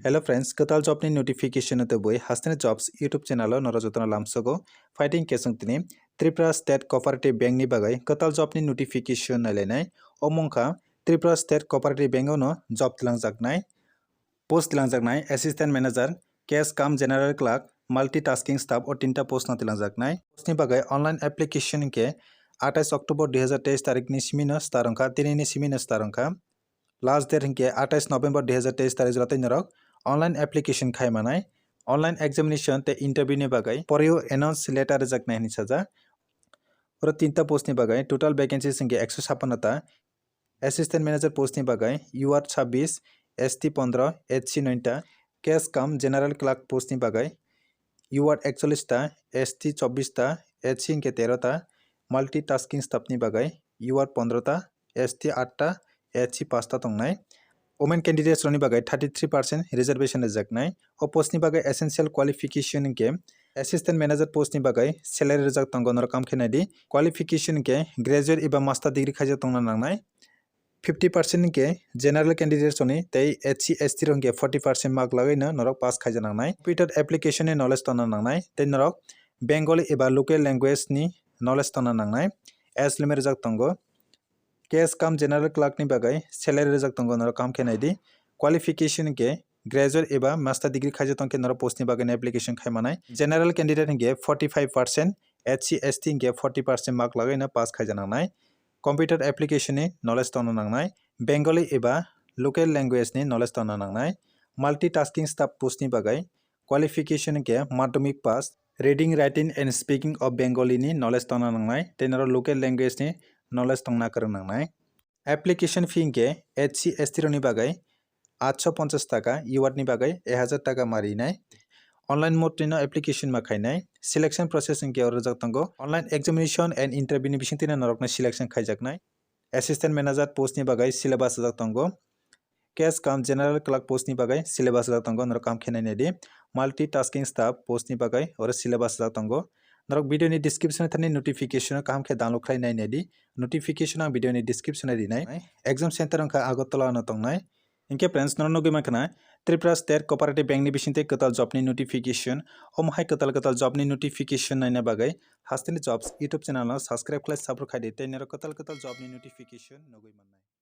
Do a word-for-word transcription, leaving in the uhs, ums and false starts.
Hello friends, kwtal job ni notification no tubui Hasteni Jobs YouTube channel o norok jotono lamsogo. Fighting kesung tini Tripura State Cooperative Bank ni bagwi kwtal job ni notification nailainai. Omo wngkha Tripura State Cooperative Bank o no job twlangjaknai. Post twlangjaknai Assistant Manager, Cash cum General Clerk, Multitasking Staff o tinta post no twlangjaknai. Post ni bagwi online application hinkhe atais October dui hazar teis tarik ni simi no start wngkha, tini ni simi no start wngkha. Last date hinkhe atais November dui hazar teis tarik jora tei norok online application khai manai. Online examination tei interview ni bagwi poreo announce letter rwjaknai hinwi sajak. Oro tinta post ni bagwi total vacancies hinkhe ekso sappanno ta. Assistant Manager post ni bagwi U R chabbish, S T pondro, H C nointa. Cash cum General Clerk post ni bagwi U R ekchollish ta, S T chobbish ta, H C hinkhe tero ta. Multitasking staff ni bagwi U R pondro ta, S T aat ta, H C paanch ta tongnai. Women candidates rokni bagwi thirty three percent reservation rwjaknai. O post ni bagwi essential qualification hinkhe Assistant Manager post ni bagwi salary rwjak tongo, norok kam khe naidi. Qualification hinkhe graduate eba master degree khaijak tongna nangnai. Fifty percent hinkhe general candidates rokni tei S C S T rok hinkhe forty percent mark lagwi no norok pass khaijak nangnai. Computer application ni knowledge tongna nangnai tei norok Bengali eba local language ni knowledge tongna nangnai. Age limit rwjak tongo. Cash cum General Clerk ni bagwi salary rwjak tongo, norok kaham khe naidi. Qualification hinkhe graduate eba master degree khaijak tongkhe norok post ni bagwi no application khai manai. General candidate hinkhe forty five percent, S C S T hinkhe forty percent mark lagwi no pass khaijak nangnai. Computer application ni knowledge tongna nangnai. Bengali eba local language ni knowledge tongna nangnai. Multitasking staff post ni bagwi qualification hinkhe madhyamik pass, reading, writing and speaking of Bengali ni knowledge tongna nangnai, tei norok local language ni knowledge tongna kwrwng nangnai. Application fee hinkhe S C S T rokni bagwi aatso ponchas taka, U R ni bagwi ek hazar taka ma rinai. Online mode ni no application ma khainai. Selection process hinkhe oro rwjak tongo. Online examination and interview ni bisingtwi no norokno selection khaijaknai. Assistant Manager post ni bagwi syllabus rwjak tongo. Cash cum General Clerk post ni bagwi syllabus rwjak tongo, norok kaham khe nai naidi. Multitasking staff post ni bagwi oro syllabus rwjak tongo. Norok video ni description thani notification o kaham khe download khlai nai naidi. Notification ang video ni description o rinai. Exam center wngkha Agartala no tongnai. Hinkhe friends, norok nugwi mankha na Tripura State Cooperative Bank ni bisingtwi kwtal job ni notification. Omo hai kwtal kwtal job ni notification naina bagwi Hasteni Jobs YouTube channel no subscribe khlai support khaidi tei norok kwtal kwtal job ni notification nugwi mannai.